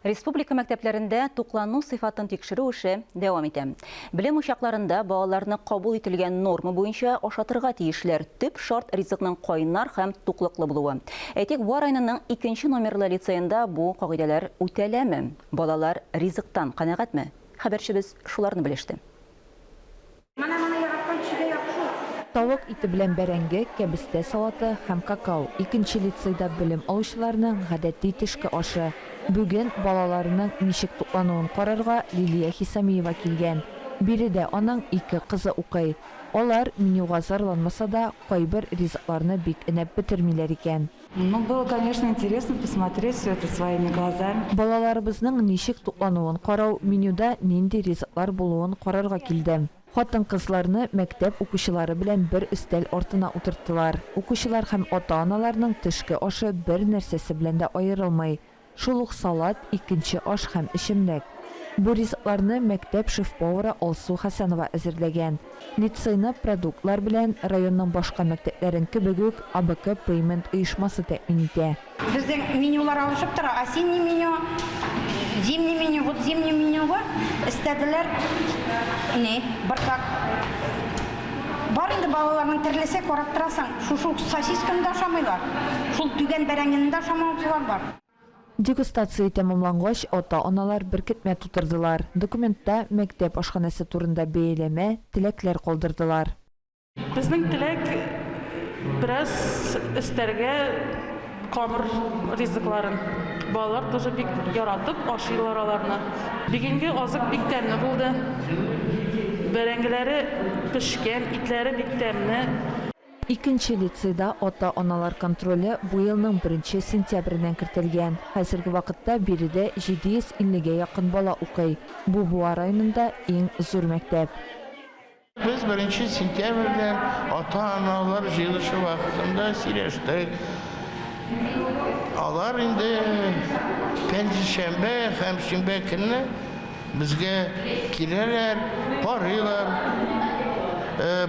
Республика мәктәпләрендә туклану сыйфатын тикшерү эше дәвам итә. Белем учакларында балаларны кабул ителгән норма буенча ашатырга тиешләр. Төп шарт ризыкның кайнар һәм туклыклы булуы. Әйтик, Буа районының икенче номерлы лицеенда бу кагыйдәләр үтәләме? Балалар ризыктан канәгатьме? Хәбәрчебез шуларны белеште. Менә моны яраткан кешегә яхшы ул. Тавык ите белән бәрәңге, кәбестә салаты һәм какао, икенче лицейда белем алучыларның гадәти төшке ашы. Бүген балаларының ничек туклануын карарга Лилия Хисамиева килгән. Биредә аның ике кызы укый. Алар менюга зарланмаса да, кайбер ризыкларны бик өнәп бетермиләр икән. Ну, было, конечно, интересно посмотреть все это своими глазами. Балаларыбызның ничек туклануын карау, менюда нинди ризыклар булуын карарга килдем. Хатын-кызларны мәктәп укучылары белән бер өстәл артына утырттылар. Укучылар һәм ата-аналарның төшке ашы бер нәрсәсе белән дә аерылмый. Шул ук салат, икенче аш һәм эчемлек. Бу ризыкларны мәктәп шеф-повары Алсу Хәсәнова әзерләгән. Лицейны продуктлар белән, районның башка мәктәпләрен кебек үк, АБК-Пэймент оешмасы тәэмин итә. Безнең менюлар алышып тора, осенний меню, зимний меню. Вот зимний менюга өстәделәр ни, быркак. Бар инде балаларның терлесе, карап торасың, шушы ук сосисканы да ашамыйлар, шул түгән бәрәңгене дә ашамаучылар бар. Дегустация тәмамлангач, ата-аналар беркетмә тутырдылар. Документта мәктәп ашханәсе турында бәяләмә, теләкләр калдырдылар. Безнең теләк, бераз өстәргә камыр ризыкларын. Балалар тоже бик яратып ашыйлар аларны. Бигенге азык бик тәмле булды. Бәрәңгеләре пешкән, итләре бик тәмле. Икенче лицейда ата-аналар контроле бу елның беренче сентябреннән кертелгән. Хәзерге вакытта биредә 750 гә якын бала укый. Бу Буа районында иң зур мәктәп. Без беренче сентябрьдән ата-аналар җыелышы вакытында сөйләштек. Алар инде пәнҗешәмбе һәм шимбә көнне Безгә киләләр, карыйлар,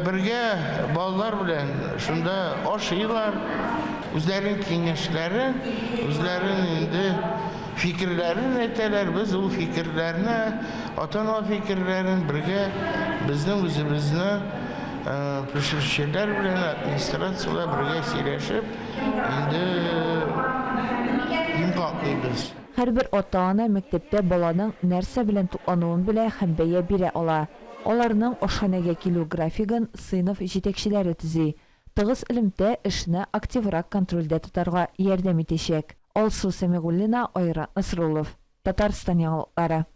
бергә балалар белән шунда ашыйлар, үзләренең киңәшләрен, үзләренең инде фикерләрен әйтәләр. Без ул фикерләрне, ата-ана фикерләрен бергә безнең үзебезне пешекчеләр белән, администрация белән бергә сөйләшеп, инде йомгаклыйбыз. Һәрбер ата-ана мәктәптә баланың нәрсә белән туклануын белә һәм бәя бирә ала. Аларның ашханәгә килү графигын сыйныф җитәкчеләре төзи. Тыгыз элемтә эшне активрак контрольдә тотарга ярдәм итәчәк. Алсу Сәмигуллина, Айрат Насруллов. Татарстан яңалыклары.